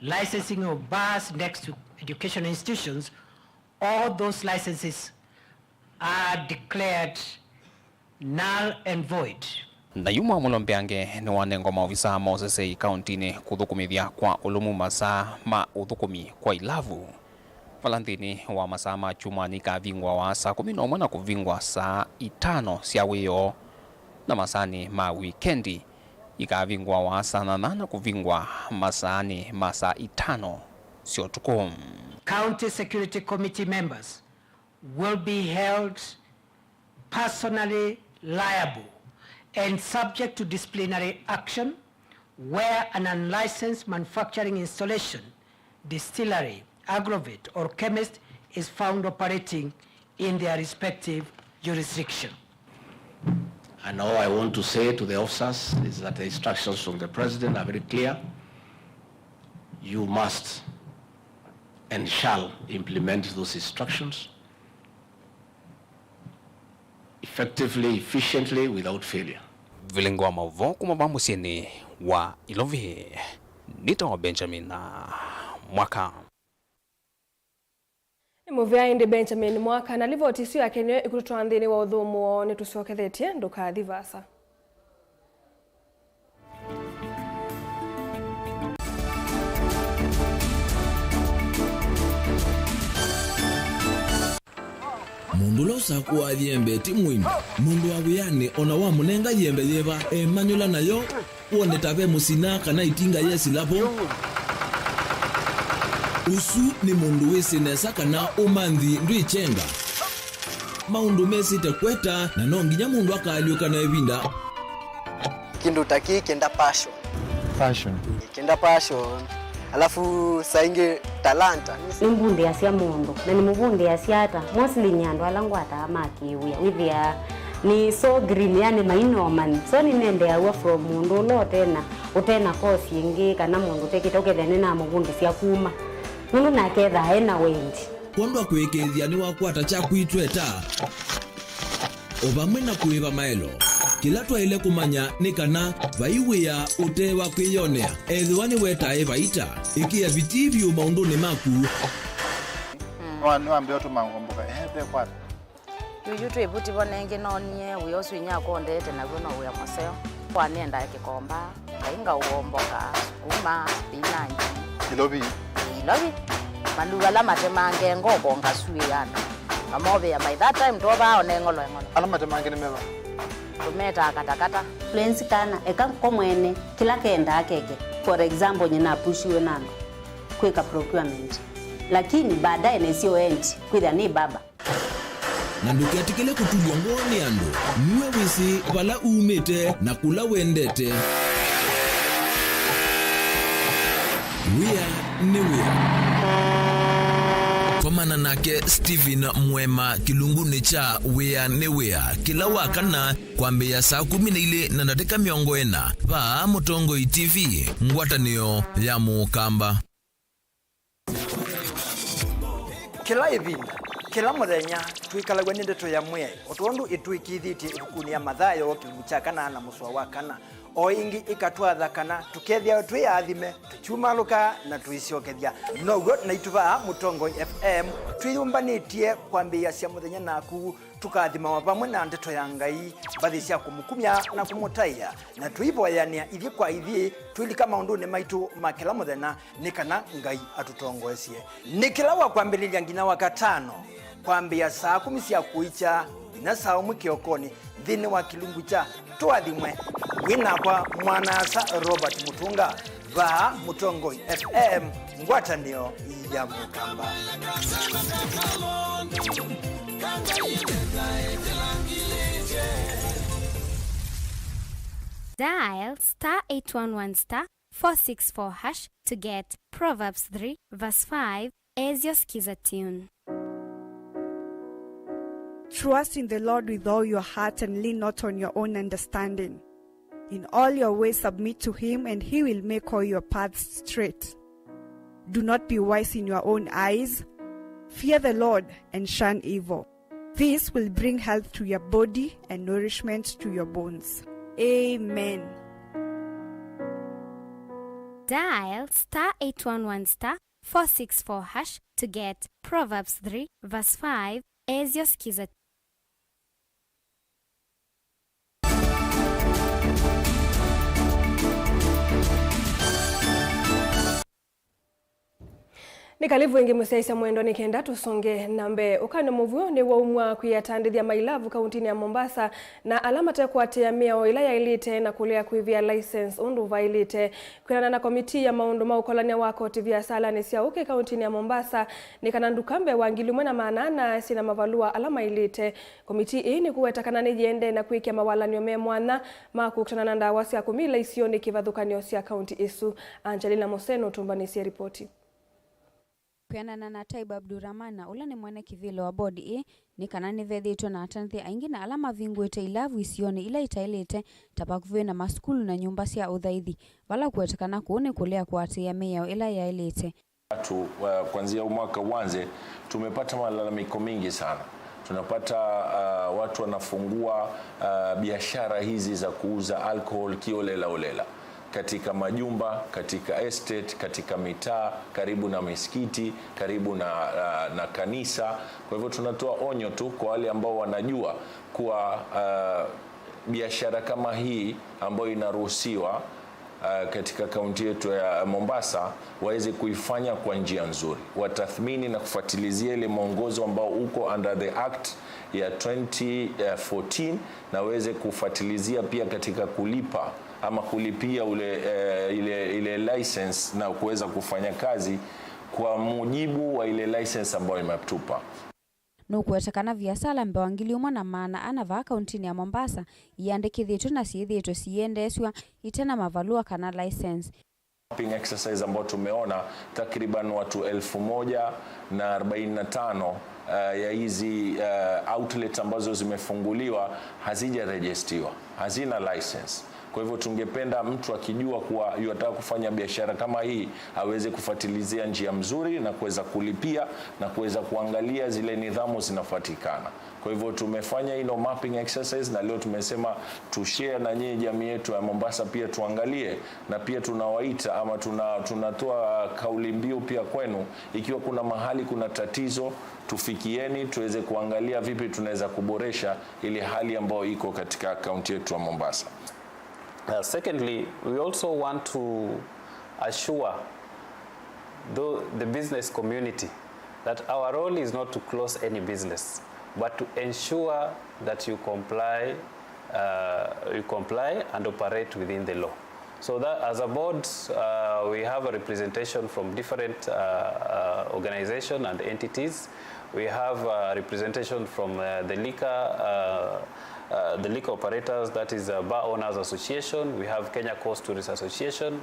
licensing of bars next to educational institutions, all those licenses are declared null and void. Na yu mwamũlo mbeange nĩwanengwa maovisa ma ũsesei kauntinĩ kũthũkũmĩthya kwa ũlũmu masaa ma ũthũkũmi kwa ilavu, vala nthĩnĩ wa masaa ma kyumwa nĩikavingũawa saa kũmi na ũmwe na kũvingwa saa itano sya wĩoo, na masaanĩ ma wikendi ikavingũawa saa nyanya na kũvingwa masaanĩ ma saa itano sya ũtukũ. County Security Committee members will be held personally liable and subject to disciplinary action where an unlicensed manufacturing installation, distillery, aggravate, or chemist is found operating in their respective jurisdiction. And all I want to say to the officers is that the instructions from the president are very clear. You must and shall implement those instructions effectively, efficiently, without failure. Vilingi wa maũvoo kuma va mũsyĩnĩ wa Ilovi, nĩtawa Benjamin Mwaka. Nĩ mũvea ĩndĩ Benjamin Mwaka, na livoti ĩsu yake nĩyo ĩkũtũtwaa nthĩnĩ wa ũthũmũo. Nĩtũsyokethetye, ndũkathi vaasa. Mũndũ ũla ũsakũaa yembe ti mũini. Mũndũ wa wĩanĩ o na wamũnenga yembe yĩva, emanyũla nayo, wone ta ve mũsina kana ĩtinga yesila vo. Ũsu nĩ mũndũ wĩsĩ nesa kana ũmanthi ndwĩkyenga. Maũndũ mesĩte kweta, na no nginya mũndũ akaalyũka na ĩvinda. Kĩndũ ta kĩĩ kĩenda passion. Passion. Kĩenda passion. Alafu saa ingĩ talanta. Nĩmbundĩasya mũndũ, na nĩmũvundĩasya ata? Mostly nĩ andũ ala ngwataa ma kĩwĩa. Wĩthĩaa nĩ so green, yani mainomani. So nĩnendeaw'a from mũndũ ũla ũtena, ũtena course ĩngĩ, kana mũndũ ũtekĩte, ũkethĩa nĩnamũvundĩsya kuma. Nũndũ nake ethaa ena wendi. Kwondwa kũĩkĩĩthya nĩwakwata kyaku itweta. O vamwe na kũĩva maelo, kĩla twaĩle kũmanya nĩ kana vai wĩa ũte wa kwĩyonea. Ethĩwa nĩwetae vaita, ĩkĩa vitii vyũ maũndũnĩ maku. Nĩwa-, nĩwambĩa ũtũma ngomboka, ehe, ve kwata. Yuyu twĩ vuti vo nengĩ noonie wĩa ũsu inyakwa ũndeete naw'o no wĩa mũseo. Kwa nĩendaa kĩkomba. Ngai ngaũomboka, sukuma, spinach. Ilovi. Ilovi. Maluu ala matemange ngoko ngasuĩe andũ. Ngamovea by that time twovaa one ng'olo eng'olo. Ala matemange nĩ meva? Tũmetaa katakata. Prince kana eka ko mwene kĩla kendaa keke. For example, nyina apushiwe na andũ kwĩka procurement. Lakini baadaye nĩsyo endi kwĩthĩa nĩ baba. Na ndũketĩkĩle kũtulw'a ngoo nĩ andũ. Nue wĩsĩ vala umĩte na kũla wendete. Wĩa nĩ wĩa. Komana nake Stephen Mwema kĩlungunĩ kya Wĩa nĩ Wĩa kĩla wa kana kwambĩĩa saa kũmi na ilĩ na ndatĩka mĩongo ĩna vaa Mũtongoi T V, ngwatanĩo ya Mũkamba. Kĩla ĩvinda, kĩla mũthenya, twĩkalaw'a nĩ ndeto ya Mwĩai, o tondũ ĩtwĩkĩĩthĩtye ĩvukunĩ ya Mathayo kĩlungu kya kana na mũsoa wa kana. O ĩngĩ ĩkatwatha kana tũkethĩawa twĩ aathime, tũkyumalũka na tũisyokethya. Now'o naitũ vaa Mũtongoi F M twĩyũmbanĩtye kwambĩĩasya mũthenya naku, tũkathimawa vamwe na ndeto ya Ngai, mbathi sya kũmũkumya na kũmũtaĩa, na tũivoyanĩa ithyĩ kwa ithyĩ, twĩlika maũndũnĩ maitũ ma kĩla mũthenya, nĩ kana Ngai atũtongoesye. Nĩ kĩla wa kwambĩlĩlya nginya wa katano, kwambĩĩa saa kũmi sya kũikya nginya saa ũmwe kĩokonĩ, nthĩnĩ wa kĩlungu kya Tũathimwe. Wĩ nakwa mwana-a-asa Robert Mũtũnga, vaa Mũtongoi F M, ngwatanĩo ya Mũkamba. Dial star eight one one star four six four hash to get Proverbs three verse five as your Skiza tune. Trust in the Lord with all your heart and lean not on your own understanding. In all your ways submit to him, and he will make all your paths straight. Do not be wise in your own eyes. Fear the Lord and shun evil. This will bring health to your body and nourishment to your bones. Amen. Dial star eight one one star four six four hash to get Proverbs three verse five as your Skiza. Nĩ karibu ĩngĩ mũsyaĩĩsya mwendwa nĩ kenda tũsonge na mbee. Ũkany'o mũvw'ũ nĩwaumw'a kwĩ atandĩthya ma ilavu kauntinĩ ya Mombasa na ala matekwatĩĩa mĩao ĩla yaĩlĩte na kũlea kwĩvĩa license ũndũ vaĩlĩte. Kwĩanana na komitii ya maũndũ ma ũkolany'a wa koti viasalanĩ sya ũkĩ kauntinĩ ya Mombasa, nĩ kana nduka mbee wa ngili ũmwe na maana ana syĩ na mavalũa ala maĩlĩte. Komitii ĩĩ nĩkũweta kana nĩyĩendee na kwĩkĩa mawalany'o me mwanya ma kũkitana na ndawa sya kũmila isionĩ kĩvathũkany'o sya kaunti ĩsu. Angelina Moseno ũtũmbanĩsye ripoti. Kwĩanana na Taib Abdurahman, ũla nĩ mwene kĩvĩla wa bodi ĩĩ, nĩ kana nĩvethĩĩtwe na atandĩthya aingĩ na ala mavingũĩte ilavu isionĩ ila itaĩlĩte, ta vakuvĩ na masukulu na nyũmba sya ũthaithi, vala kũwetekana kũu nĩ kũlea kũatĩĩa mĩao ĩla yaĩlĩte. Watu, uh, kuanzia huu mwaka uanze, tumepata malalamiko mingi sana. Tunapata, uh, watu wanafungua, uh, biashara hizi za kuuza alcohol kiolela olela katika majumba, katika estate, katika mitaa, karibu na misikiti, karibu na, uh, na kanisa. Kwa hivyo tunatoa onyo tu kwa wale ambao wanajua kuwa, uh, biashara kama hii ambayo inaruhusiwa, uh, katika kaunti yetu ya Mombasa waweze kuifanya kwa njia nzuri, watathmini na kufuatilizia ile mwongozo ambao uko under the act ya twenty fourteen, na waweze kufuatilizia pia katika kulipa ama kulipia ule, eh, ile, ile license na kuweza kufanya kazi kwa mujibu wa ile license ambayo imetupa. Nũkũweta kana viasala mbee wa ngili ũmwe na maana ana vaa kauntinĩ ya Mombasa iandĩkĩthĩtwe na syĩthĩĩtwe siendeesw'a ite na mavalũa kana license. Mapping exercise ambao tumeona takriban watu elfu moja na arobaini na tano, eh, ya hizi, eh, outlet ambazo zimefunguliwa hazijarejestiwa, hazina license. Kwa hivyo tungependa mtu akijua kuwa yuataka kufanya biashara kama hii aweze kufuatilizia njia mzuri na kuweza kulipia na kuweza kuangalia zile nidhamu zinafuatikana. Kwa hivyo tumefanya ino mapping exercise na leo tumesema tushare na nyinyi jamii yetu ya Mombasa pia tuangalie, na pia tunawaita ama tuna-, tunatoa kauli mbiu pia kwenu, ikiwa kuna mahali kuna tatizo tufikieni tuweze kuangalia vipi tunaweza kuboresha ile hali ambayo iko katika kaunti yetu ya Mombasa. Uh, secondly, we also want to assure the, the business community that our role is not to close any business, but to ensure that you comply, uh, you comply and operate within the law. So that as a board, uh, we have a representation from different, uh, uh, organization and entities. We have a representation from, uh, the liquor, uh, uh, the liquor operators, that is, uh, Bar Owners Association. We have Kenya Coast Tourist Association.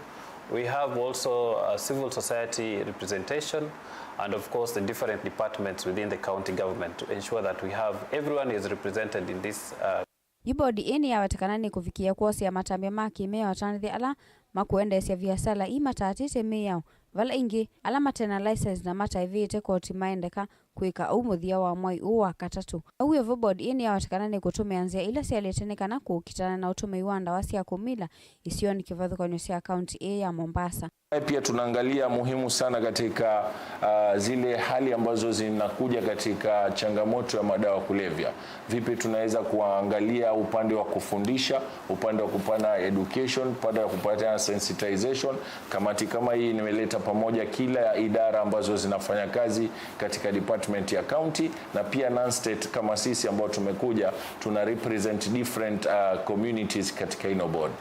We have also a civil society representation, and of course the different departments within the county government to ensure that we have, everyone is represented in this, uh, Yu bodi ĩĩ nĩyaweta kana nĩkũvikĩĩa kwosea matambya ma kĩmĩao atandĩthya ala makũendeesya viasala ii mataatĩte mĩao, vala ĩngĩ ala mate na license na mataĩvĩte koti maendeka kwĩka ũu mũthya wa mwai ũũ wa katatũ. Ũu wĩ vo, bodi ĩĩ nĩyaweta kana nĩkũtũmĩa nzĩa ila syaĩlĩte nĩ kana kũkitana na ũtũmĩi wa ndawa sya kũmila isionĩ kĩvathũkany'o sya kaunti ĩĩ ya Mombasa. Pia tunaangalia muhimu sana katika, ah, zile hali ambazo zinakuja katika changamoto ya madawa kulevya. Vipi tunaweza kuangalia upande wa kufundisha, upande wa kupana education, upande wa kupata sensitization. Kamati kama hii nimeleta pamoja kila idara ambazo zinafanya kazi katika department ya county, na pia non-state kama sisi ambao tumekuja, tuna represent different, ah, communities katika ino board.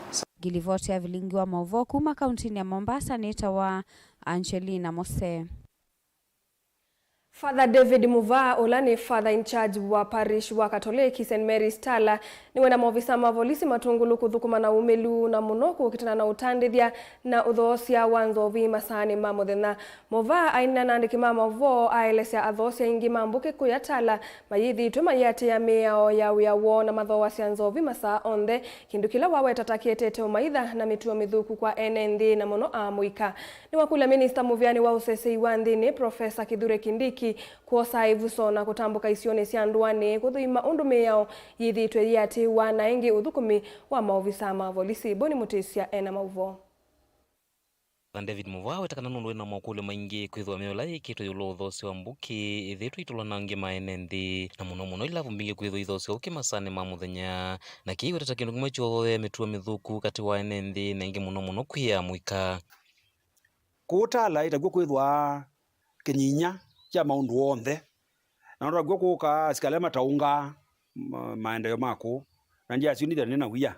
Ngilivoti ya vilingi wa maũvoo kuma kauntinĩ ya Mombasa nĩtawa Angelina Mose. Father David Muvaa, ũla nĩ father in charge wa parish wa Katoleki Saint Mary's Tala, nĩwe na maovisa ma volisi matũngũlũ kũthũkũma na ũmĩlu na mũno kũkitana na ũtandĩthya na ũthoosya wa nzovi masaanĩ ma mũthenya. Muvaa aineena na andĩki ma maũvoo aelesya athoosi aingĩ ma mbũkĩ kũya Tala mayĩthĩĩtwe mayĩatĩĩa mĩao ya wĩa woo na mathooasya nzovi masaa onthe, kĩndũ kĩla waweta ta kĩetete ũmaitha na mĩtuo mĩthũku kwa ene nthĩ na mũno amũika. Nĩwakũlya minista mũvĩanĩ wa ũseseĩ wa nthĩnĩ, Profesa Kithure Kindiki, Kwosa ĩvuso na kũtambũka isionĩ sya ndũanĩ kũthũima ũndũ mĩao yĩthĩĩtwe yĩatĩĩwa na ĩngĩ ũthũkũmi wa maovisa ma volisi. Boni Mũtĩsya ena maũvoo. Na David Mũvaa aweta kana nũndũ wĩna makũlyo maingĩ kwĩthĩwa mĩao ĩla yĩkĩtwe ĩũlũ wa ũthoosya wa mbũkĩ ĩthĩĩtwe ĩitũlwa na angĩ ma ene nthĩ, na mũno mũno ilavu mbingĩ kwĩthĩwa ithoosya ũkĩ masaanĩ ma mũthenya, na kĩĩ aiweta ta kĩndũ kĩmwe kyothooea mĩtuo mĩthũku katĩ wa ene nthĩ, na ĩngĩ mũno mũno kwĩ amũika. Kũu Tala ĩtakw'o kwĩthwa kĩnyinya kya maũndũ onthe, na ũtakw'o kũka asikalĩ ala mataũngaa ma-, maendeeo ma kũu, na ndia asu nĩthĩa nĩ na wia.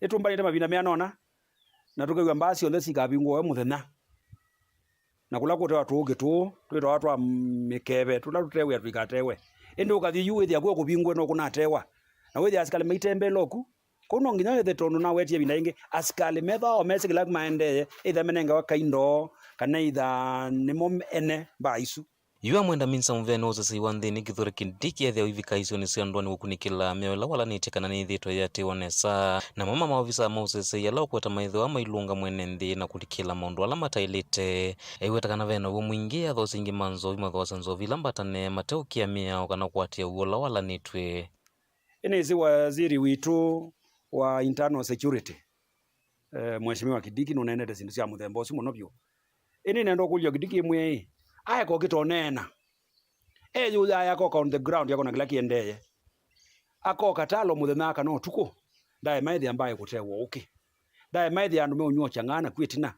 Nĩtũmbanĩte mavinda meana ũna, na tũkew'a mbaa syonthe sikavingũawe mũthenya. Na kũla kũtewa tũũkĩ tũũ twĩtawa twa mĩkeve, tũla tũtewĩa tũikatewe. Ĩndĩ ũkathi yu wĩthĩa kw'o kũvingũe no kũnatewa. Na wĩthĩa asikalĩ maitembeela oku. Kũu no nginya wĩthe tondũ nawetie ĩvinda yĩngĩ, asikalĩ methĩawa o mesĩ kĩla maendee, either menengawa kaindo, kana either nĩmo ene mbaa isu. Yu amwenda minista mũvĩanĩ wa ũseseĩ wa nthĩnĩ Kithure Kindiki ethĩawa ivika isionĩ sya ndũanĩ kũkunĩkĩla mĩao ĩla walanĩtye kana nĩyĩthĩĩtwe yĩatĩĩwa nesa, namo ma maovisa ma ũseseĩ ala ũkweta maĩthĩwa mailũnga mwene nthĩ na kũlikĩla maũndũ ala mataĩlĩte. Aiweta kana ve na w'o mwingĩ, athoosya aingĩ ma nzovi mathoosya nzovi ila mbatane mateũkĩa mĩao kana kũatĩĩa ũw'o ũla walanĩtw'e. Ĩnĩsĩ waziri witũ wa internal security, eh, Mheshimiwa Kindiki nũneenete syĩndũ sya mũthemba ũsu mũno vyũ. Ĩndĩ nenda ũkũlya Kindiki ĩmwe-ĩ, aeka ũkĩtoneena. Eyũyaya akoka on the ground, akona kĩla kĩendee. Akoka Tala mũthenya kana ũtukũ, ndaema ĩthĩa mbaa ĩkũtewa ũkĩ. Ndaema ĩthĩa andũ meũnyw'a kyang'aa na kwĩ ĩtina.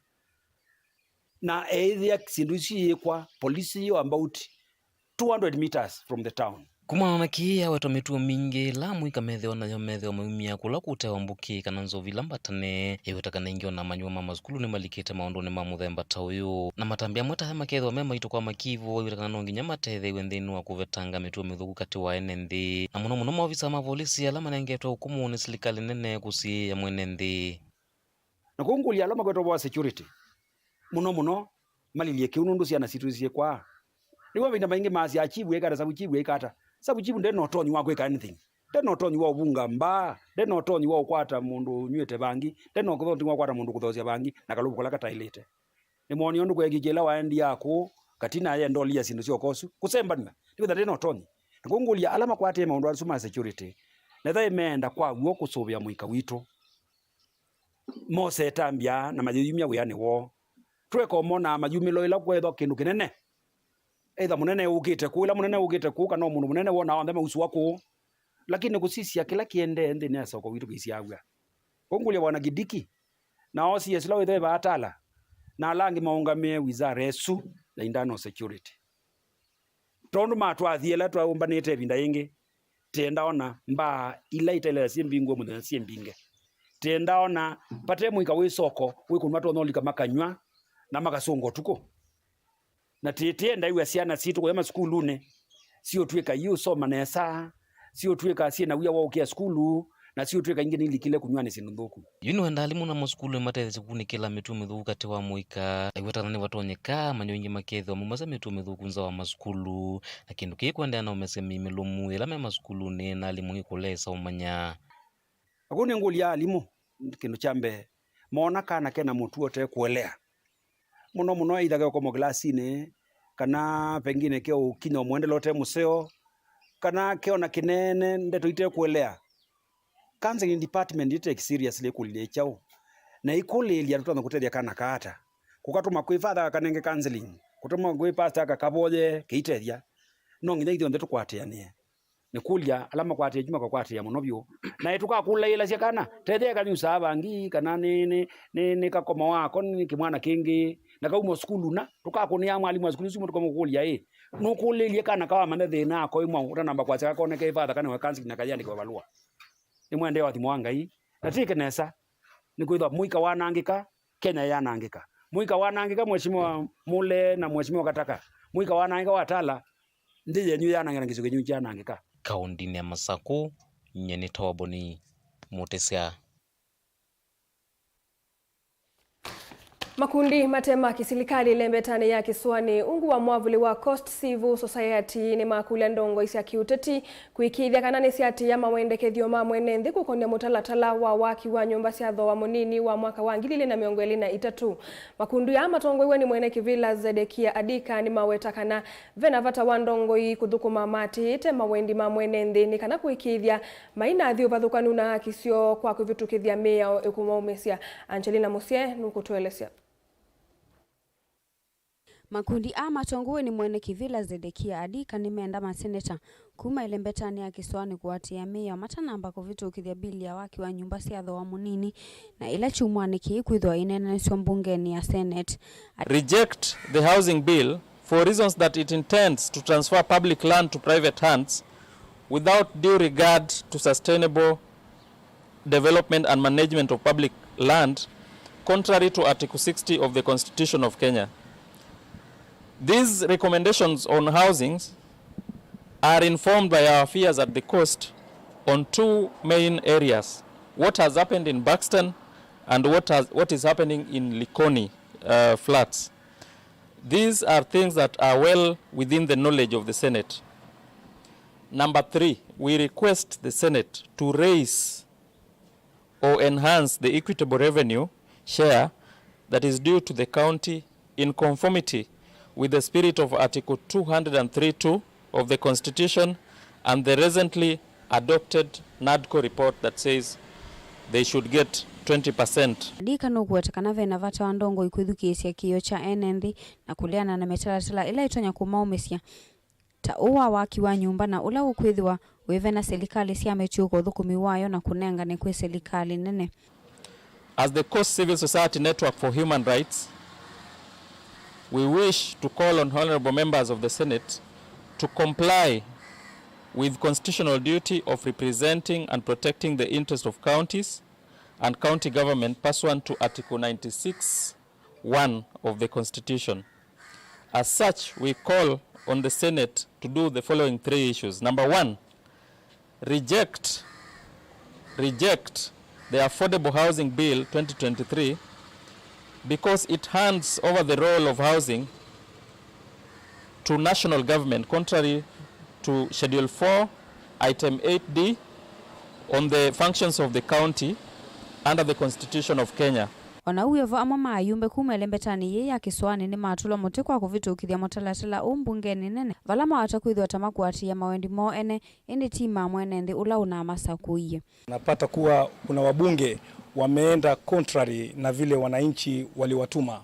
Na eĩthĩa syĩndũ isu iyĩkwa polisi yĩ about two hundred meters from the town. Kumana na kĩĩ, aweta mĩtuo mingĩ ĩla amũika methĩwa nayo methĩwa maumya kũla kũtewa mbũkĩ kana nzovi ila mbatane. Aiweta kana ĩngĩ ona amanyĩw'a ma masukulu nĩmalikĩte maũndũnĩ ma mũthemba ta ũyũ, na matambya amwe ta aya makethĩwa me maito kwa makivũ. Aiweta kana no nginya matetheew'e nthĩnĩ wa kũvetanga mĩtuo mĩthũku katĩ wa ene nthĩ, na mũno mũno maovisa ma volisi ala manengetwe ũkũmũ nĩ silikalĩ nene kũsiĩĩa mwene nthĩ. Na kũu ngũlya ala makwetwa wa security, mũno mũno, malilye kĩu nũndũ syana sitũ syĩkwaa. Nĩw'o mavinda maingĩ maasya, "Chief ekata, sabu chief ekata." Sabu chief nde na ũtonyi wa kwĩka anything. Nde na ũtonyi wa ũvunga mbaa, nde na ũtonyi wa ũkwata mũndũ ũnyw'ĩte vangi, nde na ũtonyi wa ũkwata mũndũ kũthoosya vangi na kalũvu kala kataĩlĩte. Nĩmwonie ũndũ kweekie kĩla waendie kũu, katina ye ndoli ya syĩndũ syoka ũsu, kũsembanw'a, nĩkwĩtha nde na ũtonyi. Na kũu ngũlya ala makwatie maũndũ asu ma security, nethwa meenda kwa w'o kũsũvĩa mũika witũ. Mose ĩtambya na mayĩyumya wĩanĩ woo. Tweka ũmonaa mayumĩlo ĩla kwethwa kĩndũ kĩnene. Either mũnene ũkĩte kũu, ĩla mũnene ũkĩte kũu, kana o mũndũ mũnene wonaa onthe mausũa kũu. Lakini kũsisya kĩla kĩendee nthĩnĩ ya soko witũ kĩisyaw'a. Ũngũlya Bwana Kindiki, na O C S ĩla wĩthĩwa ĩvaa Tala, na ala angĩ maũngamĩe wizara ĩsu ya internal security. Tondũ matwathie ĩla twaũmbanĩte ĩvinda yĩngĩ, tĩenda ona mbaa ila itaĩlĩla syĩ mbingũe mũthenya syĩ mbinge. Tĩenda ona vate mũika wĩ soko wĩkũnwa tonya ũlika makanyw'a na makasũnga ũtukũ. Na tĩ-, tĩenda ĩw'a syana sitũ kũya masukulunĩ, siũtw'ĩka iũsoma nesa, siũtw'ĩka syĩ na wia wa ũkĩa sukulu, na siũtw'ĩka ingĩ nilikile kũnyw'anĩ syĩndũ nthũku. Yu nĩwenda alimũ na masukulu nĩmatetheesye kũkunĩkĩla mĩtuo mĩthũku katĩ wa mũika. Aiweta kana nĩvatonyeka amanyĩw'a aingĩ makethĩwa maumasya mĩtuo mĩthũku nza wa masukulu, na kĩndũ kĩĩ kũendeea na ũmesya mĩi mĩlũmu ĩla me masukulunĩ na alimũ aingĩ kũlesa ũmanya. Na kũu nĩngũlya alimũ, kĩndũ kya mbee, moona kana kena mũtuo ũte kũelea, mũno mũno either ke ũkomo kĩlasinĩ, kana pengine ke ũkinya mũendele ũte mũseo, kana ke ona kĩneene ndeto ite kũelea, counseling department ite seriously ĩkũlilye kyaũ, na ĩkũlĩĩlya tũtonya kũtethya kana kaa ata? Kũkatũma kwĩ father kakanenge counseling, kũtũma kwĩ pastor kakavoye kĩitethya. No nginya ithyonthe tũkwatĩanĩe. Nĩkũlya ala makwatĩe kyu makakwatĩĩa mũno vyũ. Na tũkakũlaĩlasya kana tethĩa kanyusaa vangi, kana nĩ, nĩ, nĩ, nĩ kakoma wako, nĩ kĩmwana kĩngĩ, na kauma sukulu, na tũkakũnĩa mwalimũ wa sukulu isu, tũkamũkũlya, "Ĩ, nũkũlĩlye kana kawamanya thĩna ako ĩmwe ũtanamba kwasya kakoneke ĩvatha kana we counseling na kayĩandĩkĩwa valũa nĩ mwendee wa thimo wa Ngai?" Na tĩke nesa, nĩkwĩthwa mũika wanangĩka, Kenya yanangĩka. Mũika wanangĩka, Mheshimiwa Mule na Mheshimiwa Gataka. Mũika wanangĩka wa Tala, nthĩ yenyu yanangĩka na kĩsio kyenyu kyanangĩka. Kaũndĩnĩ ya Masakũ, nyie nĩ Toboni Mũtĩsya. Makundi mate ma kĩsilikalĩ ĩlembetanĩ ya kĩsũanĩ ungu wa mwavũli wa Coast Civil Society nĩmakũlya ndongoi sya kĩũteti kũĩkĩĩthya kana nĩsyatĩĩa mawendekethyo ma mwene nthĩ kũkonĩa mũtalatala wa waki wa nyũmba sya thooa mũnini wa mwaka wa ngili ilĩ na mĩongo ĩlĩ na itatũ. Makundi aa matongoew'e nĩ mwene kĩvĩla Zedekia Adika nĩmaweta kana ve na vata wa ndongoi kũthũkũma maatĩĩte mawendi ma mwene nthĩ nĩ kana kũĩkĩĩthya mainathi ũvathũkanu na haki syoo kwa kũvĩtũkĩthya mĩao ĩkũmaumĩsya. Angelina Mũsye nũkũtũelesya. Makundi aa matongoew'e nĩ mwene kĩvĩla Zedekia Adika nĩmenda maseneta kuma ĩlembetanĩ ya kĩsũanĩ kũatĩĩa mĩao matanamba kũvĩtũkĩthya mbili ya waki wa nyũmba sya thooa mũnini, na ĩla kyumwanĩ kĩĩ kwĩthĩwa ĩneenanĩsw'a mbungenĩ ya Senate. Reject the housing bill for reasons that it intends to transfer public land to private hands without due regard to sustainable development and management of public land, contrary to Article sixty of the Constitution of Kenya. These recommendations on housings are informed by our fears at the coast on two main areas, what has happened in Buxton and what has, what is happening in Likoni, uh, flats. These are things that are well within the knowledge of the Senate. Number three, we request the Senate to raise or enhance the equitable revenue share that is due to the county in conformity with the spirit of Article two hundred and three two of the Constitution and the recently adopted NADCO report that says they should get twenty percent. Adika nũkũweta kana ve na vata wa ndongoi kwĩthukĩĩsya kĩĩo kya ene nthĩ na kũleana na mĩtalatala ĩla ĩtonya kũmaũmĩsya, ta ũũ wa waki wa nyũmba na ũla ũkwĩthĩwa wĩvena silikalĩ sya mĩtũkĩ ũthũkũmi wayo na kũnengane kwĩ silikalĩ nene. As the Coast Civil Society Network for Human Rights, we wish to call on honorable members of the Senate to comply with constitutional duty of representing and protecting the interest of counties and county government pursuant to Article ninety-six one of the Constitution. As such, we call on the Senate to do the following three issues. Number one, reject, reject the Affordable Housing Bill twenty twenty-three because it hands over the role of housing to national government contrary to Schedule four, Item eight D on the functions of the county under the Constitution of Kenya. O na ũu wĩ vo, amwe ma ayumbe kuma ĩlembetanĩ yĩĩ ya kĩsũanĩ nĩmatũlwa mũtĩ kwa kũvĩtũkĩthya mũtalatala ũũ mbungenĩ nene, vala mawata kwĩthĩwa ta makũatĩĩa mawendi moo ene, ĩndĩ ti ma mwene nthĩ ũla ũnamasakũie. Napata kuwa kuna wabunge wameenda contrary na vile wananchi waliwatuma.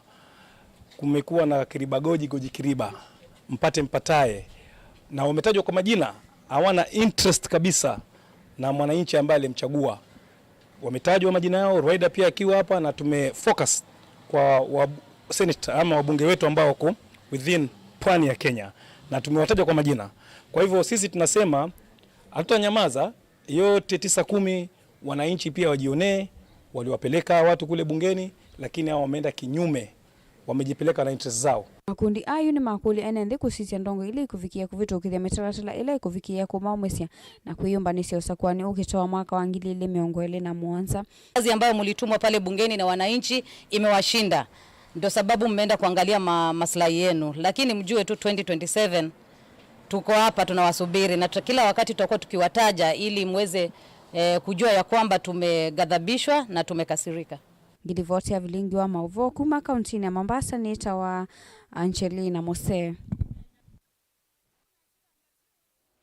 Kumekuwa na kiriba goji, goji kiriba, mpate mpatae, na wametajwa kwa majina, hawana interest kabisa na mwananchi ambaye alimchagua. Wametajwa majina yao, Rwaida pia akiwa hapa, na tumefocus kwa wa-, senator ama wabunge wetu ambao wako within pwani ya Kenya, na tumewataja kwa majina. Kwa hivyo sisi tunasema hatutanyamaza, yote tisa kumi, wananchi pia wajionee, waliwapeleka watu kule bungeni, lakini hao wameenda kinyume, wamejipeleka na interest zao. Makundi ayu nĩmakũlya ene nthĩ kũsisya ndongoi ila ikũvikĩĩa kũvĩtũkĩthya mĩtalatala ĩla ĩkũvikĩĩa kũmaũmĩsya na kwĩyũmbanĩsya ũsakũanĩ ũkĩte wa mwaka wa ngili ilĩ mĩongo ĩlĩ na mũonza. Kazi ambayo mlitumwa pale bungeni na wananchi imewashinda. Ndio sababu mmeenda kuangalia ma-, maslahi yenu. Lakini mjue tu twenty twenty-seven tuko hapa tunawasubiri, na tuta-, kila wakati tutakuwa tukiwataja ili mweze, eh, kujua ya kwamba tumeghadhabishwa na tumekasirika. Ngilivoti ya vilingi wa maũvoo kuma kauntinĩ ya Mombasa nĩtawa Angelina Mose.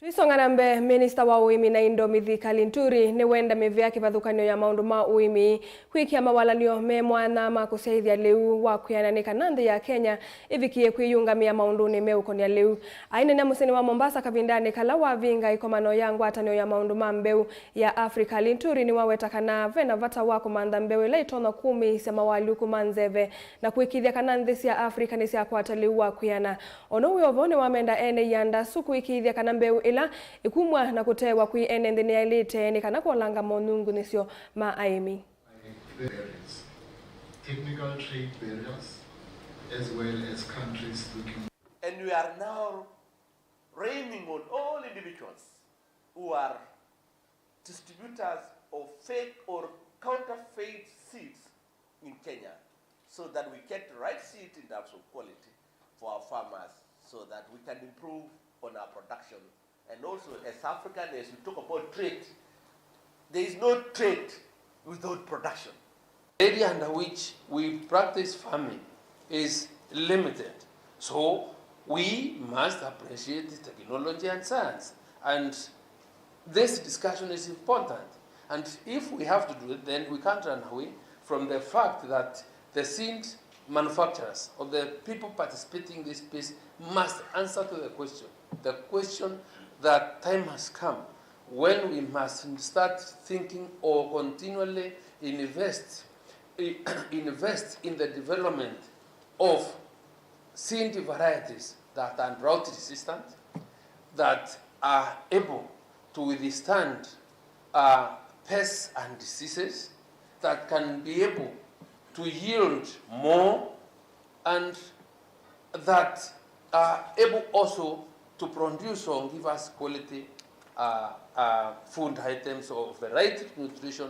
Tũisonga na mbee, minista wa ũĩmi na indo Mithika Linturi nĩwenda mĩvĩa kĩvathũkany'o ya maũndũ ma ũĩmi kwĩkĩa mawalany'o me mwanya ma kũsyaĩthya lĩu wa kwĩana nĩ kana nthĩ ya Kenya ĩvikĩe kwĩyũngamĩa maũndũnĩ meũkonya lĩu. Aineenea mũsyĩnĩ wa Mombasa kavindanĩ kala wavinga ĩkomano ya ngwatanĩo ya maũndũ ma mbeũ ya Africa, Linturi nĩwaweta kana ve na vata wa kũmantha mbeũ ĩla ĩtonya kũmĩĩsya mawalyũku ma nzeve na kũĩkĩĩthya kana nthĩ sya Africa nĩsyakwata lĩu wa kwĩana. O na ũu wĩ o vo, nĩwamenda ene ianda asu kũĩkĩĩthya kana mbeũ ĩla ĩkumw'a na kũtewa kwĩ ene nthĩ nĩyaĩlĩte nĩ kana kwolanga monyungunyĩsyo ma aĩmi. Barriers, technical trade barriers, as well as countries looking. And we are now raining on all individuals who are distributors of fake or counterfeit seeds in Kenya. so that we get the right seed in terms of quality for our farmers, so that we can improve on our production. And also, as African, as we talk about trade, there is no trade without production. The area under which we practice farming is limited. So we must appreciate technology and science. And this discussion is important. And if we have to do it, then we can't run away from the fact that the seed manufacturers or the people participating in this space must answer to the question. The question that time has come when we must start thinking or continually invest, invest in the development of seed varieties that are drought resistant, that are able to withstand uh, pests and diseases, that can be able to yield more, and that are able also to produce or give us quality uh, uh, food items of the right nutrition